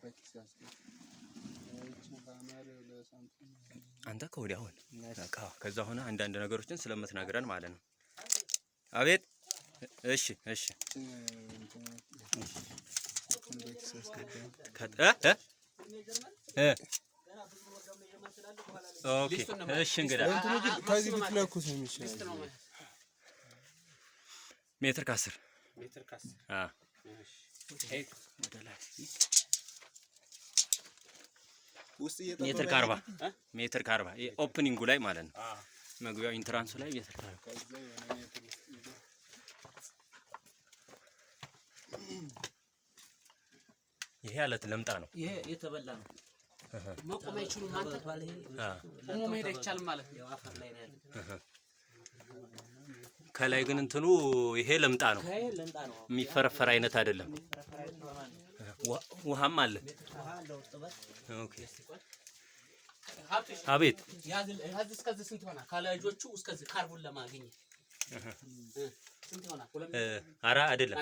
በኪስ ያስገባ። ይችን hammer ለሳንቲም። አንተ ከወዲያ ሁን። በቃ ከዛ ሆነ አንዳንድ ነገሮችን ስለምትነግረን ማለት ነው። አቤት። እሺ። እንትን ይችን በኪስ ያስገባ። ከ- እ እ እ okay፣ እሺ እንግዳ። እንትኑ ግን ከዚህ ብትለኩት ነው የሚሻለው። ሜትር ከ10። ሜትር ከ10። ወደ ላይ እስኪ። ውስጥ እየጠበበ ሜትር ከ40፣ ሜትር ከ40 opening ኡ ላይ ማለት ነው። መግቢያው entrance ኡ ላይ ሜትር ከ40። ከዛ የሆነ ሜትር ውስጥ ይዞ ይሄ አለት ለምጣ ነው። ይሄ የተበላ ነው። መቆም አይችሉም። አንተ ተበልቷል። ይሄ ቆሞ መሄድ አይቻልም ማለት ነው። ያው አፈር ላይ ነው ያለው። ከላይ ግን እንትኑ ይሄ ለምጣ ነው። ይሄ ለምጣ ነው። የሚፈረፈር አይነት አይደለም። የሚፈረፈር አይነት ነው ማለት ነው። ውሃም አለ። ውሃ አለው እርጥበት። Okay። ሀብትሽ። አቤት። ያዝ ያዝ። እስከዚህ ስንት ይሆናል? ከልጆቹ እስከዚህ curve ኡን ለማግኘት ስንት ይሆናል? 2 እ፣ አራ አይደለም።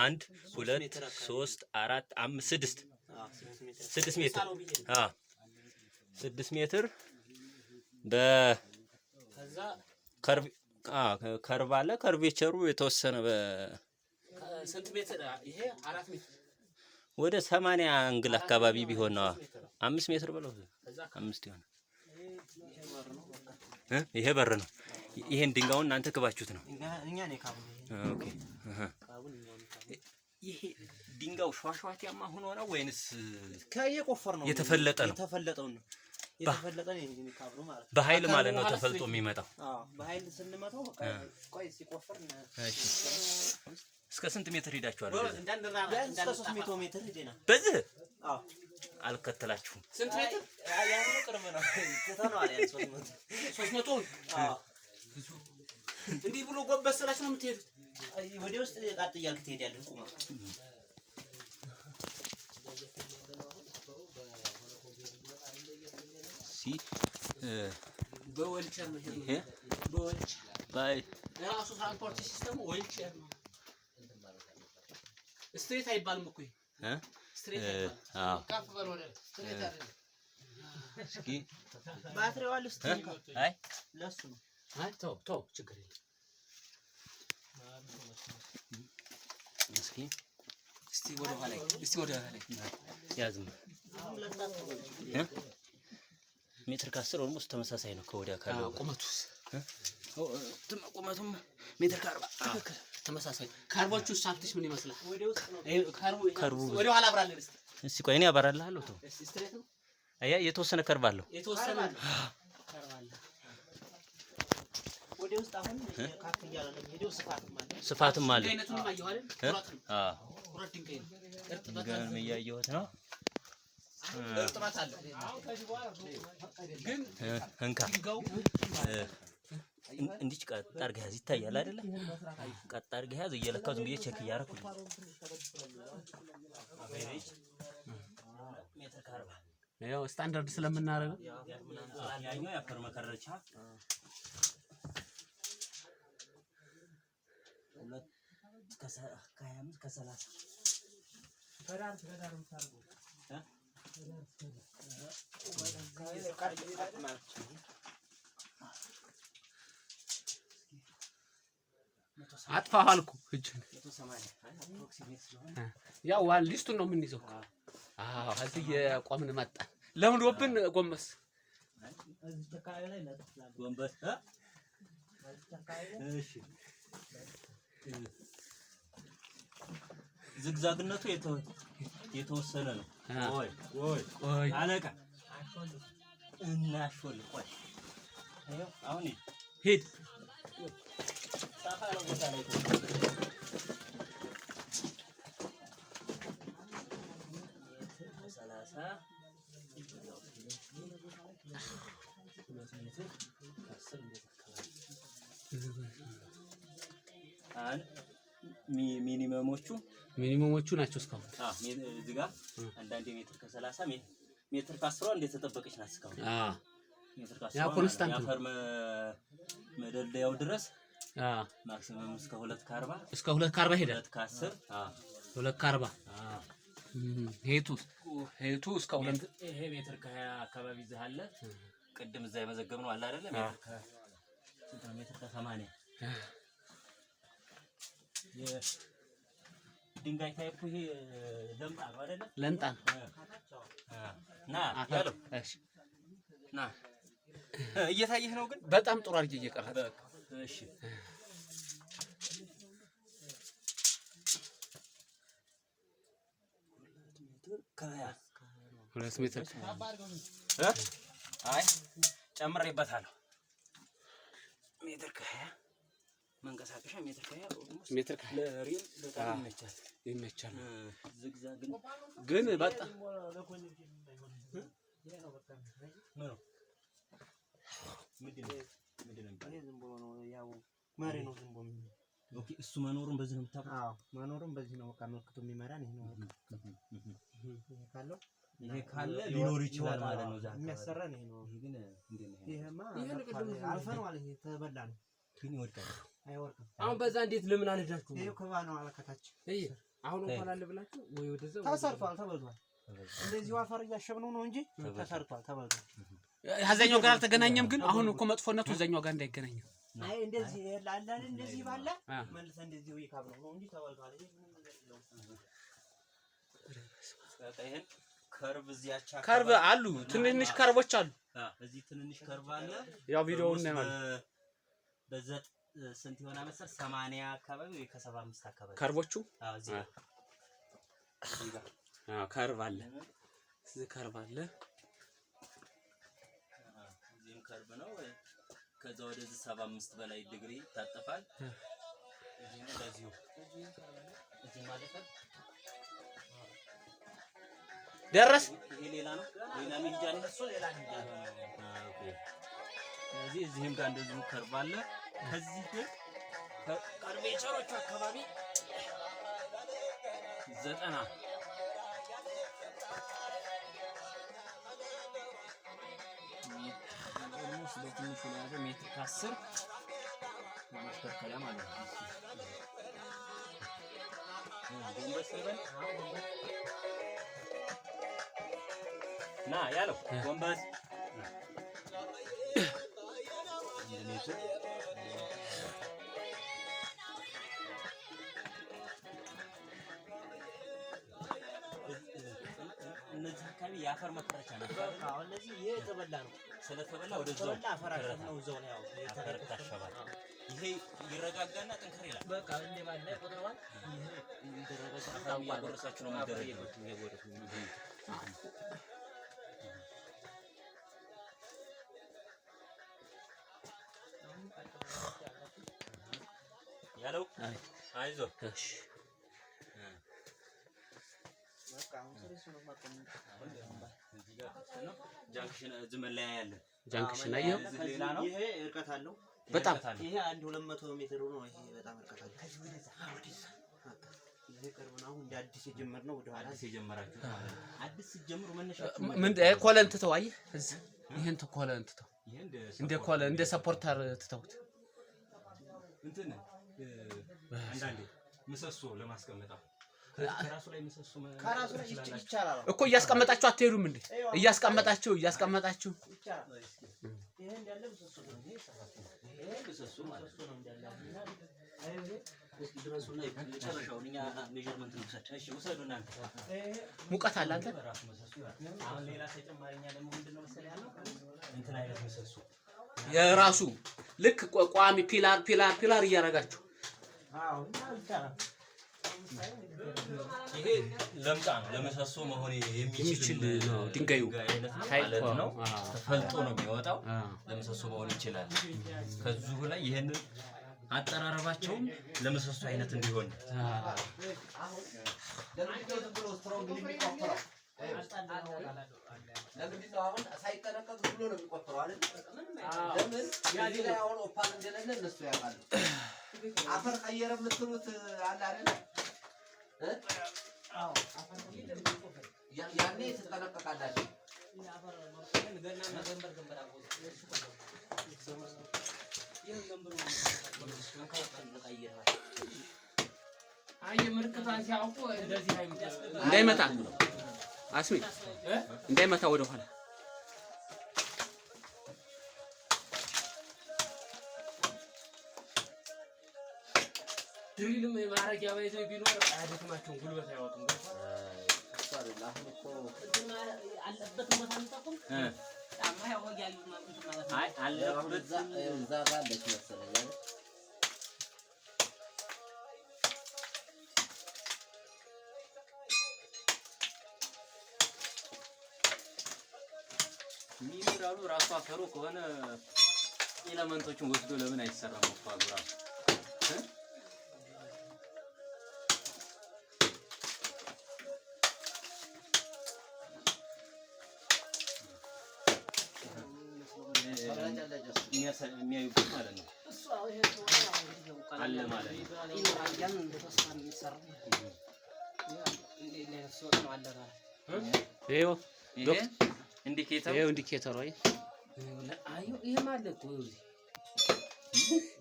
አንድ፣ ሁለት፣ ሶስት፣ አራት፣ አምስት፣ ስድስት። አዎ፣ 6 ሜትር። 6 ሜትር። ሳለው ብዬ ነው። አ 6 ሜትር በ ከዛ curve curve አለ። Curvature ኡ የተወሰነ በ ስንት ሜትር? ይሄ 4 ሜትር። ወደ 80 angle አካባቢ ቢሆን ነው። ሜትር። 5 ሜትር ብለው ከዛ 5 ይሆናል። እ ይሄ በር ነው። ይሄን ድንጋዩን እናንተ ክባችሁት ነው። እኛ ነው የካቡን ይሄ። Okay። ካቡን እኛ ነው የካቡን። ይሄ ድንጋዩ ሿሿቲያማ ሆኖ ነው ወይንስ ከየቆፈር ነው። የተፈለጠ ነው? የተፈለጠው ነው። የተፈለጠ ነው እንጂ ካብሩ ማለት ነው። በኃይል ማለት ነው ተፈልጦ የሚመጣው? አዎ፣ በኃይል ስንመታው በቃ ቆይ ሲቆፍር እሺ፣ እስከ ስንት ሜትር ሄዳችኋል? ጎበዝ ወደዛ? እንዳንራራ ቢያንስ እስከ 300 እንዳንጣፋ። ሜትር ሄደናል። በዚህ አዎ። አልከተላችሁም። ስንት ሜትር? ያሁኑ ቅርብ ነው። ትተነዋል ያን 300። 300። አዎ። እንዲህ ብሎ ጎንበስ ስላችሁ ነው የምትሄዱት። አይ፣ ወደ ውስጥ ቃጥ እያልክ ትሄዳለህ ቁመህ። ሲ በወልቸር መሄድ ነው። ይሄ በወልቸር ባይ የራሱ transport system ኡ wheelchair ነው። Straight አይባልም እኮ ይሄ። እ Straight አይባልም። አዎ። ከፍ በል ወደ ላይ። Straight አይደለም። እስኪ። ባትሪው አለ ውስጥ። አይ። ለሱ ነው። አይ፣ ተው ተው፣ ችግር የለም። እስኪ። እስቲ ወደ ኋላ፣ እስቲ ወደ ኋላ። ያዝም እ ሜትር ከ10 almost ተመሳሳይ ነው ከወዲያ ካለው ጋር። ቁመቱስ? ኦ፣ ቁመቱም ሜትር ከ40። ትክክል፣ ተመሳሳይ። Curve ኦቹ ሳብትሽ ምን ይመስላል? ወደ ውስጥ ነው። ይሄ curve ኡ Curve ኡ ወደ ኋላ አብራለን እስቲ። እስኪ ቆይ እኔ አበራልሃለሁ። ተው። እስቲ straight ነው። አያ የተወሰነ curve አለው። የተወሰነ curve አለ። ወደ ውስጥ አሁን ካፍ እያለ ነው የሚሄደው። ስፋትም አለ። ስፋትም አለ። ድንጋይነቱንም አየሁ አይደል? እ? ኩራት ነው። አዎ። ኩራት ድንጋይ ነው። እርጥበት ድንጋዩንም እያየሁት ነው። እርጥበት አለ። ግን እንካ። ድንጋዩ እንዲች ቀጥ አድርገህ ያዝ። ይታያል አይደለ? ቀጥ አድርገህ ያዝ። እየለካው ዝም ብዬ check እያደረኩ ሜትር ከ40። ያው ስታንዳርድ ስለምናደርገው። ያኛው የአፈር መከረቻ። ሁለት ከ25 ከ30። ከዳር እስከ ዳር የምታደርገው። እ? ቀጥ ማለት ይቻላል። አጥፋህ አልኩ እጅህን። 180 approximate ስለሆነ። ያው list ኡን ነው የምንይዘው እኮ። አዎ፣ እዚህ የቆምን መጣን ለምዶብን ጎንበስ። እዚህ አካባቢ ላይ ለጥ ስላለ ጎንበስ እ? እዚህ አካባቢ ላይ። እሺ፣ Zigzag ነቱ የተወሰነ ነው። ቆይ ቆይ። ቆይ። አለቃ እናሾል፣ ቆይ፣ ይኸው አሁን ሂድ። ሂድ። ሰፋ ያለ ቦታ ላይ ሜትር ከ30፣ 2 ሜትር ከ10 እንደዛ አካባቢ። አንድ minimum ኦቹ Minimum ኦቹ ናቸው እስካሁን። እዚህ ጋር አንዳንዴ ሜትር ከ30፣ ሜትር ከ10 እንደተጠበቀች ናት እስካሁን። ሜትር ከ10። ያ constant ነው። የአፈር መደልደያው ድረስ maximum እስከ 2 ከ40። እስከ 2 ከ40 ሄዳል። 2 ከ10። 2 ከ40። ሄቱ Height ኡ እስከ ሁለት ይሄ ሜትር ከ20 አካባቢ ይዘህ አለ። ቅድም እዛ የመዘገብነው አለ አይደለ? ሜትር ከ ስንት ነው? ሜትር ከ80 የድንጋይ type ኡ ይሄ ለምጣ ነው አይደለ? ለምጣ ነው። ና ያለው እሺ ና እየታየህ ነው ግን በጣም ጥሩ አድርጌ እየቀረጸ እሺ 2 ሜትር። አይ ጨምሬበታለሁ። ሜትር ከ20 መንቀሳቀሻ ሜትር ከ20 ሜትር ከ20 ለ rail በጣም ይመቻል። ይመቻል። Zigzag ግን በጣም ምኑ ምንድን ነው ምንድን ነው የሚባለው? ይሄ ዝም ብሎ ነው ያው መሪ ነው ዝም ብሎ Okay፣ እሱ መኖሩን በዚህ ነው የምታውቀው? አዎ መኖሩን በዚህ ነው በቃ ምልክቱ የሚመራን ይሄ ነው። በቃ ይሄ ካለው ይሄ ካለ ሊኖር ይችላል ማለት ነው። እዛ አካባቢ የሚያሰራን ይሄ ነው። ይሄ ግን እንዴት ነው? ይሄ ይሄማ አልፈነዋል። ይሄ ተበላ ነው ግን ይወድቃል። አይወርቅም። አሁን በዛ እንዴት ለምን አልሄዳችሁም? ይሄ ከባ ነው አለከታች እይ አሁን እንኳን አለ ብላችሁ ወይ ወደዛ ወይ ተሰርቷል፣ ተበልቷል። እንደዚሁ አፈር እያሸብነው ነው እንጂ ተሰርቷል፣ ተበልቷል። ከዛኛው ጋር አልተገናኘም። ግን አሁን እኮ መጥፎነቱ እዛኛው ጋር እንዳይገናኝ አይ እንደዚህ አለ አይደል? እንደዚህ ባለ አ። መልሰህ እንደዚሁ ይካብነው ነው እንጂ ተበልቷል። ይሄ ምንም ነገር የለውም። በቃ ይሄን curve እዚያች Curve አሉ፣ ትንንሽ curve ኦች አሉ። እዚህ ትንንሽ curve አለ። ያው ቪዲዮውን እናየዋለን። በዘጥ ስንት ይሆናል መሰል 80 አካባቢ ወይ ከ75 አካባቢ Curve ኦቹ አዎ እዚህ ጋር እዚህ ጋር አዎ curve አለ፣ እዚህ curve አለ። እዚህም curve ነው። ከዛ ወደዚህ 75 በላይ ዲግሪ ይታጠፋል። እዚህም እንደዚሁ እዚህ ማለት ነው። ደረስ ይሄ ሌላ ነው። ሌላ መሄጃ ነው። እሱ ሌላ መሄጃ ነው። Okay። ስለዚህ እዚህም ጋር እንደዚሁ curve አለ። ከዚህ ግን curvature ኦቹ አካባቢ 90 almost በትንሹ ነው የያዘው ሜትር ከ10 ማሽከርከሪያ ማለት ነው። ጎንበስ ልበል ና ያለው ጎንበስ 1 ሜትር እነዚህ አካባቢ የአፈር መከረቻ ናቸው። አዎ እነዚህ ይሄ የተበላ ነው። ስለተበላ ወደዛው የተበላ አፈር አሸብ ነው እዛው ነው ያው አፈር ይታሸባል። ይሄ ይረጋጋና ጥንክር ይላል። በቃ እንደ ባለ ቆጥረዋል። ይሄ ይደረጋል። አፈር እያጎረሳችሁ ነው የሚደረገው። ያለው አይዞህ እሺ በቃ አሁን ስለሱ ነው ማቆም። እዚህ ጋር ክፍት ነው። Junction እዚህ መለያ ያለ Junction አየኸው? እዚህ ሌላ ነው። ይሄ እርቀት አለው። በጣም ይሄ አንድ 200 ሜትር ነው። ይሄ በጣም እርቀት አለው። ከዚህ ወደዛ ወደዛ በቃ ይሄ ቅርብ ነው። አሁን እንደ አዲስ የጀመርነው ወደ ኋላ አዲስ የጀመራችሁ ማለት ነው። አዲስ ስትጀምሩ መነሻችሁ ምን column ትተው አየህ፣ እዚህ ይሄን column ትተው ይሄ እንደ እንደ column እንደ supporter ትተውት እንትን አንዳንዴ ምሰሶ ለማስቀመጥ አሁን ከራሱ ላይ ምሰሶ ከራሱ ላይ ይቻላል። እኮ እያስቀመጣችሁ አትሄዱም እንዴ? እያስቀመጣችሁ እያስቀመጣችሁ ይቻላል። ይሄ እንዳለ ምሰሶ ነው። ይሄ ሰፋፊ ነው። ይሄ ምሰሶ ማለት ምሰሶ ነው እንዳለ አሁን ነው። እስኪ ድረሱና መጨረሻውን እኛ measurement እንውሰድ። እሺ ውሰዱ እናንተ። ሙቀት አለ አንተ በራሱ ምሰሶ ይሆናል። አሁን ሌላ ተጨማሪ እኛ ደግሞ ምንድን ነው መሰለህ ያልነው እንትን አይነት ምሰሶ የራሱ ልክ ቋሚ pillar pillar pillar እያደረጋችሁ አዎ እና ይቻላል። ይሄ ለምጣ ነው ለምሰሶ መሆን የሚችል የሚችል ነው ድንጋዩ አይነት ነው Type ማለት ነው። አዎ። ተፈልጦ ነው የሚወጣው። ለምሰሶ መሆን ይችላል። ከዚሁ ላይ ይሄንን አጠራረባቸውም ለምሰሶ አይነት እንዲሆን ለምንድን ነው ዝም ብሎ strong የሚቆፍረው? ለምንድን ነው አሁን ሳይጠነቀቅ ዝም ብሎ ነው የሚቆፍረው አይደል? ለምን እዚህ ላይ አሁን ኦፓል እንደሌለ እነሱ ያውቃሉ። አፈር ቀየረ የምትሉት አለ አይደል? እ? ያኔ ትጠነቀቃላችሁ። አየህ ምልክቷን ሲያውቁ እንደዚህ አይምጣ እንዳይመጣ አስሚ እንዳይመታ ወደ ኋላ Drill ም የማረጊያ ባይዘው ቢኖር አያደክማቸውም፣ ጉልበት አያወጡም። እሱ አይደለ አሁን እኮ አለበት ቦታ እንጠቁም ጫማ ያው ያዩ ማለት ነው። አይ አሁን አለበት እዛ እዛ ጋር አለች መሰለኝ አይደል? ሚኒራሉ ራሱ አፈሩ ከሆነ element ኦችን ወስዶ ለምን አይሰራም? ኦፓሉ ራሱ እ? የሚያዩበት ማለት ነው አለ ማለት ነው። ይኖራል እያልን እንደ ተስፋ ነው የሚሰራው። ይኸው ይሄ indicator ይኸው indicator ኡ አይ ይሄም አለ እኮ እዚህ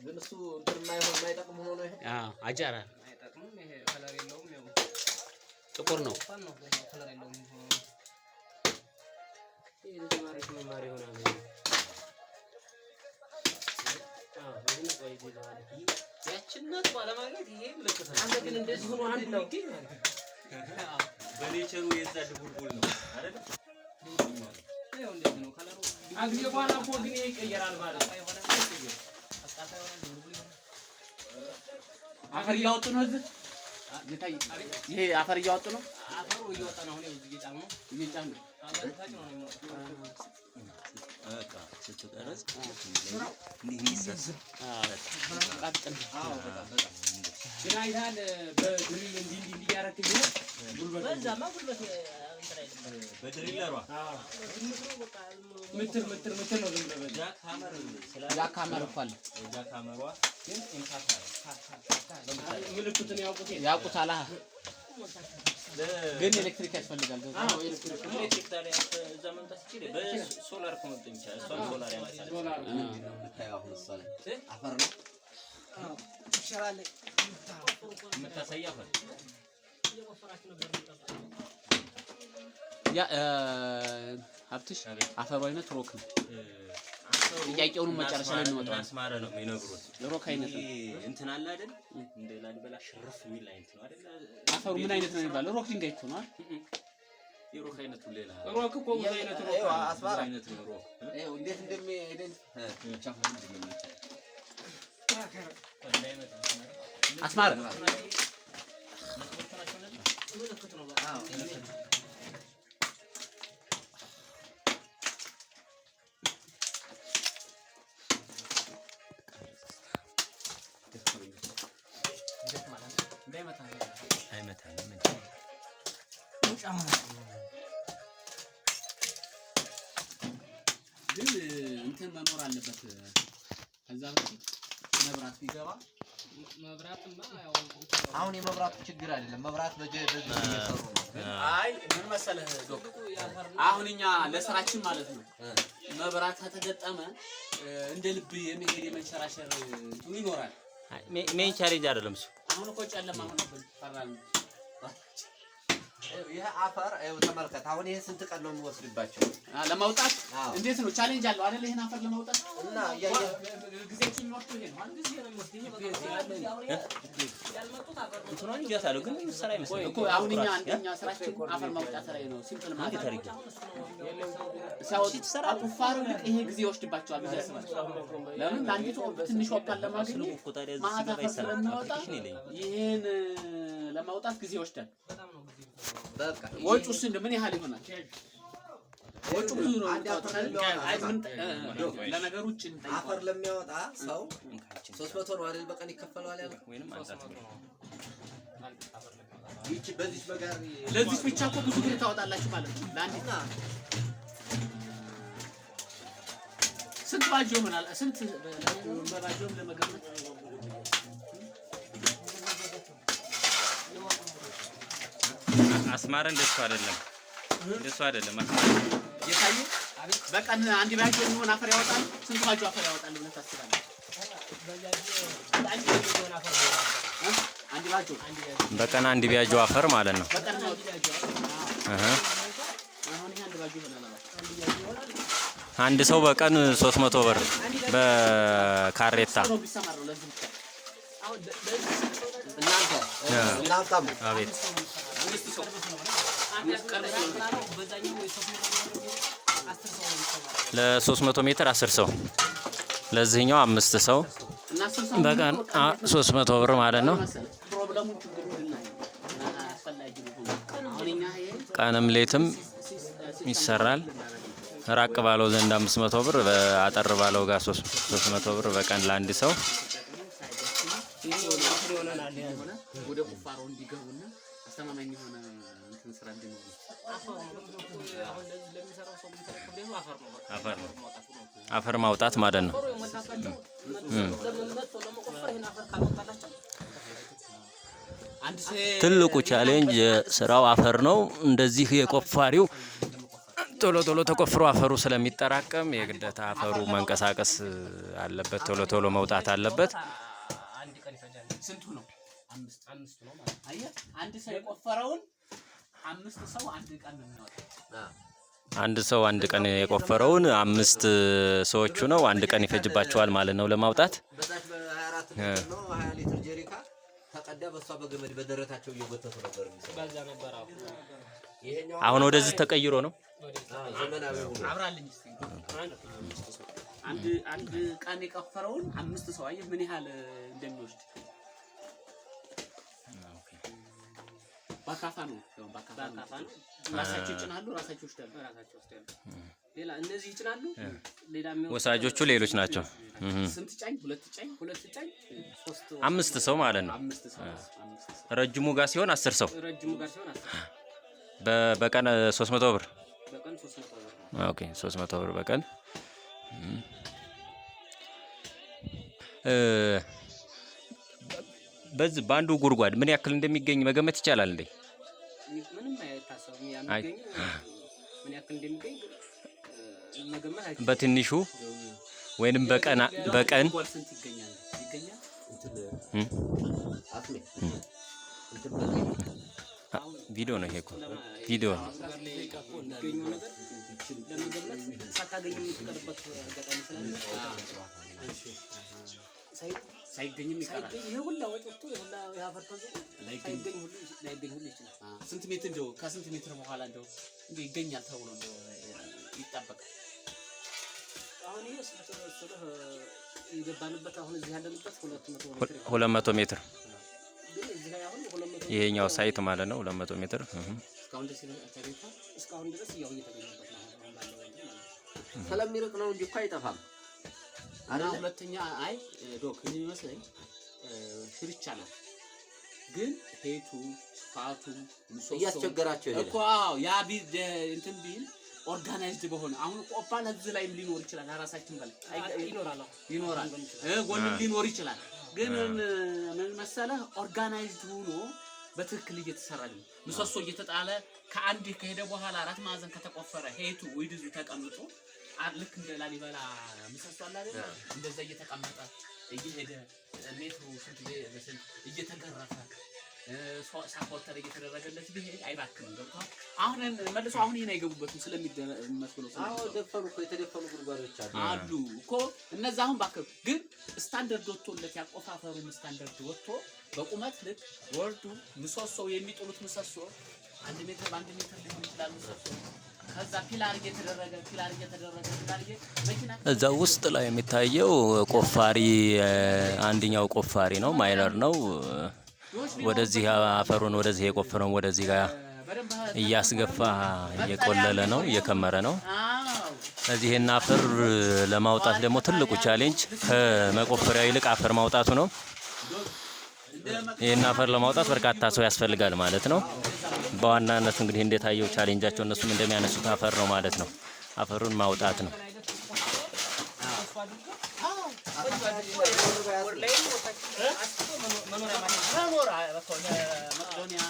ግን እሱ እንትን የማይሆን የማይጠቅም ሆኖ ነው ይሄ። አዎ አጃራ አይጠቅምም። ይሄ color የለውም። ያው ጥቁር ነው። Color የለውም። ይሄ ለተማሪዎች መማሪያ ይሆናል። አዎ ይሄን ቆይ ይዘዋል። ያችን ነጥብ አለማግኘት ይሄ ምልክት ነው። አንተ ግን እንደዚህ ሆኖ አንድ የሚገኝ ማለት ነው። በ nature ኡ የዛ ድቡልቡል ነው አይደል? ይኸው እንደዚህ ነው color ኡ። ጊዜ በኋላ እኮ ግን ይሄ ይቀየራል ማለት ነው። አፈር እያወጡ ነው እዚህ ጌታዬ፣ ይሄ አፈር እያወጡ ነው። አፈሩ እየወጣ ነው። አሁን ይኸው እዚህ እየጫኑ ነው። እየጫኑ ነው። ተጭኖ ነው የሚወጣው። በቃ ስትቀረጽ እንዲህ እንዲሳሰብ ቃጥል ግን አይተሃል፣ በ drill እንዲህ እንዲህ እንዲህ እያደረክ ቢሆን ጉልበት በዛማ ጉልበት እንትን አይልም። በ driller ሯ ምትር ምትር ምትር ነው ዝም ብለህ በዛ Jack hammer ስላለ Jack hammer እኮ አለ። Jack hammer ሯ ግን impact አለ። ምልክቱን ያውቁት የለ። ያውቁታል። አዎ ግን ኤሌክትሪክ ያስፈልጋል። ገዛ አዎ ኤሌክትሪክ ነው። ኤሌክትሪክ ታዲያ እዛ መምጣት ይችላል። በሶላር እኮ መምጣት ይቻላል። እሷም ሶላር ያመጣል። ሶላር ምንድን ነው የምታየው አሁን እሷ ላይ አፈር ነው። የምታሳይ አፈር ያ ሀብትሽ አፈሩ አይነት rock ነው። ጥያቄውን መጨረሻ ላይ እንወጣዋለን። እናስማረ ነው የሚነግሩት። Rock አይነት ነው። ይሄ እንትን አለ አይደል? እንደ ላሊበላ ሽርፍ የሚል አይነት ነው አይደል? አፈሩ ምን አይነት ነው የሚባለው? Rock ድንጋይ እኮ ነው አይደል? የ rock አይነቱ ሌላ Rock እኮ ብዙ አይነት rock ይኸው አለ። ብዙ አስማራ አይነት ነው rock። ይኸው እንዴት እንደሚ ብቻ ምንድን ነው የምታየው? አስማረ አዎ አይመታም። ግን እንትን መኖር አለበት። ከዛ በፊት መብራት ቢገባ መብራትማ ያው አሁን የመብራቱ ችግር አይደለም። መብራት በዚህ እየሰሩ ነው። ግን አይ ምን መሰለህ ዶክ፣ አሁን እኛ ለስራችን ማለት ነው መብራት ከተገጠመ እንደ ልብ የመሄድ የመንሸራሸር እንትኑ ይኖራል። Main challenge አይደለም እሱ። አሁን እኮ ጨለማ ሆነብን፣ ፈራን። ይሄ አፈር ይኸው ተመልከት። አሁን ይሄ ስንት ቀን ነው የሚወስድባቸው? ለማውጣት አዎ። እንዴት ነው challenge አለው አይደል? ይሄን አፈር ለማውጣት እና እያየህ ጊዜያችን የሚወስደው ይሄ ነው አይደል? እንትኗን ይዣታለሁ ግን የምትሰራ አይመስለኝም እኮ አሁን እኛ አንደኛ ስራችን አፈር ማውጣት ላይ ነው። Simple ማለት እንዴት አድርጌ ሲያወጡ ቁፋሮ ይልቅ ይሄ ጊዜ ይወስድባቸዋል ብዬ አስባለሁ። ለምን ለአንዲቱ ትንሽ ኦፓል ስልኩ ለማግኘት እኮ ታዲያ እዚህ ማታ ሲገባ አፈር ይሰራል። ስለሚወጣ Application የለኝም። ይህን ለማውጣት ጊዜ ይወስዳል። በቃ ወጪውስ እንደው ምን ያህል ይሆናል? ወጪው ብዙ ነው። አንድ አፈር ለሚያወጣ አይ ምን ለነገሩ ውጭ አፈር እንጠይቀዋለን። ለሚያወጣ ሰው 300 ነው አይደል? በቀን ይከፈለዋል ያልከው። ወይንም አንሳት ይቺ በዚች በጋሪ ለዚህ ብቻ እኮ ብዙ ብር ታወጣላችሁ ማለት ነው። ለአንዲት እና ስንት ባጆ ይሆናል? ስንት በባጆም ለመገመት አስማረ እንደሱ አይደለም፣ እንደሱ አይደለም። አስማረ የታየ በቀን አንድ ባጆ የሚሆን አፈር ያወጣል። ስንት ባጆ አፈር ያወጣል ብለህ ታስባለህ? እ? አንድ ባጆ በቀን አንድ ቢያጆ አፈር ማለት ነው። በቀን ነው። እህ አንድ ሰው በቀን 300 ብር በካሬታ። እናንተ እናንተም አቤት። ለ300 ሜትር 10 ሰው፣ ለዚህኛው አምስት ሰው በቀን 300 ብር ማለት ነው። ቀንም ሌትም ይሰራል። ራቅ ባለው ዘንድ 500 ብር፣ አጠር ባለው ጋር 300 ብር በቀን ለአንድ ሰው። ወደ ቁፋሮ እንዲገቡና አስተማማኝ የሆነ እንትን ስራ እንዲኖሩ። አፈር ነው፣ አፈር ማውጣት ማለት ነው። ትልቁ challenge የስራው አፈር ነው። እንደዚህ የቆፋሪው ቶሎ ቶሎ ተቆፍሮ አፈሩ ስለሚጠራቀም የግዴታ አፈሩ መንቀሳቀስ አለበት፣ ቶሎ ቶሎ መውጣት አለበት። ስንቱ ነው? አምስት ነው ማለት ነው። አየህ፣ አንድ ሰው የቆፈረውን አምስት ሰው አንድ ቀን ነው የሚያወጣው። አንድ ሰው አንድ ቀን የቆፈረውን አምስት ሰዎቹ ነው አንድ ቀን ይፈጅባቸዋል ማለት ነው ለማውጣት። በዛች በ24 ሊትር ነው 20 ሊትር ጀሪካ ተቀዳ፣ በሷ በገመድ በደረታቸው እየጎተቱ ነበር የሚሰሩት። ይሄኛው አሁን ወደዚህ ተቀይሮ ነው። ዘመናዊ ሆኖ አብራልኝ እስኪ። አንድ አንድ ቀን የቆፈረውን አምስት ሰው፣ አየህ ምን ያህል እንደሚወስድ። በአካፋ ነው፣ ያው በአካፋ ነው። ራሳቸው ይጭናሉ፣ ራሳቸው ይወስዳሉ። ራሳቸው ይወስዳሉ። ሌላ እነዚህ ይጭናሉ። ሌላ የሚወስዱ ወሳጆቹ ሌሎች ናቸው። ስንት ጫኝ? ሁለት ጫኝ፣ ሁለት ጫኝ፣ ሶስት። አምስት ሰው ማለት ነው። አምስት ሰው፣ አምስት ሰው። ረጅሙ ጋር ሲሆን 10 ሰው። ረጅሙ ጋር ሲሆን 10። በቀን 300 ብር። በቀን 300 ብር። Okay፣ 300 ብር በቀን። በዚህ በአንዱ ጉድጓድ ምን ያክል እንደሚገኝ መገመት ይቻላል እንዴ? ምንም አይታሰብም። ያ የሚገኘው ምን ያክል እንደሚገኝ መገመት አይቻልም። በትንሹ ወይንም በቀን በቀን ጉድጓድ ስንት ይገኛል? ይገኛል? አስሜ እንትን ቪዲዮ ነው፣ ይሄ እኮ ቪዲዮ ነው። የሚገኘው ነገር ለመገመት ሳታገኝ የምትቀርበት አጋጣሚ ስላለ ሳይገኝም ይቀራል። ሳይገኝ ይሄ ሁላ ወጪ ወጥቶ ይሄ ሁላ የአፈር ተዝቆ ሳይገኝ ሁሉ ላይገኝ ሁሉ ይችላል። ስንት ሜትር እንደው ከስንት ሜትር በኋላ እንደው እንደው ይገኛል ተብሎ እንደው ይጠበቃል? አሁን ይሄ ስንት መሰለህ የገባንበት፣ አሁን እዚህ ያለንበት 200 ሜትር ይሆናል። 200 ሜትር። ግን እዚህ ላይ አሁን 200 ይሄኛው site ማለት ነው፣ 200 ሜትር። እስካሁን ድረስ ተገኝቷል። እስካሁን ድረስ ያው እየተገኘበት ነው አሁን ባለው እንትን ማለት ነው። ስለሚርቅ ነው እንጂ እኮ አይጠፋም። እና ሁለተኛ አይ ዶክ፣ እኔ የሚመስለኝ ሽርቻ ናት፣ ግን height ኡ ስፋቱ ምሰሶ እያስቸገራቸው ይሄዳል። እኮ አዎ፣ ያ ቢ እንትን ቢል organized በሆነ አሁን ቆፋ ለዚህ ላይም ሊኖር ይችላል። ራሳችን በላይ ይኖራል። አዎ። ይኖራል፣ ጎንም ሊኖር ይችላል። ግን ምን መሰለህ፣ organized ሆኖ በትክክል እየተሰራ ነው። ምሰሶ እየተጣለ ከአንድ ከሄደ በኋላ አራት ማዕዘን ከተቆፈረ height ኡ width ኡ ተቀምጦ ልክ እንደ ላሊበላ ምሰሶ አለ አይደል? እንደዛ እየተቀመጠ እየሄደ ሜትሩ ስንት በስንት እየተገረፈ supporter እየተደረገለት ቢሄድ አይባክንም። ገብቶሃል? አሁን መልሶ አሁን ይሄን አይገቡበትም ስለሚመስሉ ነው። አዎ፣ ደፈኑ እኮ፣ የተደፈኑ ጉድጓዶች አሉ። አሉ እኮ እነዛ። አሁን ባከ ግን ስታንደርድ ወጥቶለት፣ ያቆፋፈሩም ስታንደርድ ወጥቶ በቁመት ልክ ወርዱ ምሰሶው የሚጥሉት ምሰሶ 1 ሜትር በ1 ሜትር ሊሆን ይችላል ምሰሶ። ከዛ pillar እየተደረገ pillar እየተደረገ pillar መኪና እዛ ውስጥ ላይ የሚታየው ቆፋሪ፣ አንደኛው ቆፋሪ ነው፣ miner ነው። ወደዚህ አፈሩን ወደዚህ የቆፈረውን ወደዚህ ጋር እያስገፋ እየቆለለ ነው፣ እየከመረ ነው። ስለዚህ ይህን አፈር ለማውጣት ደግሞ ትልቁ challenge ከመቆፈሪያው ይልቅ አፈር ማውጣቱ ነው። ይህን አፈር ለማውጣት በርካታ ሰው ያስፈልጋል ማለት ነው። በዋናነት እንግዲህ እንደታየው challenge ኣቸው እነሱም እንደሚያነሱት አፈር ነው ማለት ነው። አፈሩን ማውጣት ነው። መኖር በቃ ለመቄዶንያ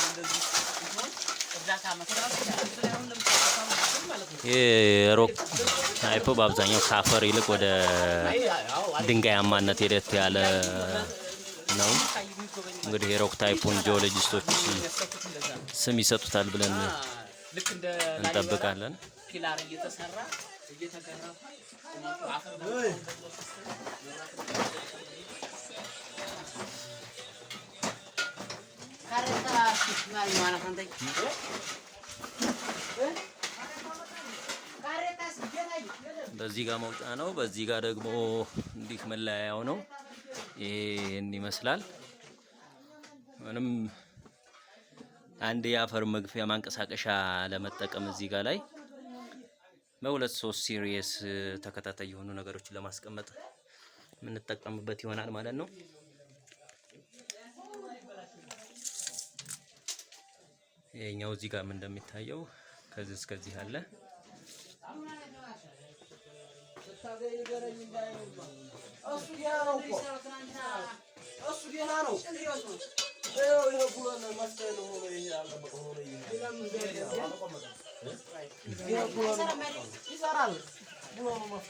እንደዚህ ሲሆን እርዳታ መስራት። ይህ rock type በአብዛኛው ከአፈር ይልቅ ወደ ድንጋያማነት ሄደት ያለ ነው። እንግዲህ የ rock type ኡን ጂኦሎጂስቶች ስም ይሰጡታል ብለን ልክ እንደ ላሊበላ እንጠብቃለን። Pillar እየተሰራ እየተገረፈ ቁመቱ አፈር በዚህ ጋር መውጫ ነው። በዚህ ጋር ደግሞ እንዲህ መለያያው ነው። ይሄን ይመስላል። ምንም አንድ የአፈር መግፊያ ማንቀሳቀሻ ለመጠቀም እዚህ ጋር ላይ በሁለት ሶስት series ተከታታይ የሆኑ ነገሮችን ለማስቀመጥ የምንጠቀምበት ይሆናል ማለት ነው። ይሄኛው እዚህ ጋርም እንደሚታየው ከዚህ እስከዚህ አለ። እሱ ደህና ነው እኮ እሱ ደህና ነው። ይኸው ይኸው ብሎን መፍትሄ ነው ሆኖ ይሄ አልጠበቀ ሆኖ ይሄ ይሄ ብሎን ይሰራል ብሎኑ መፍትሄ።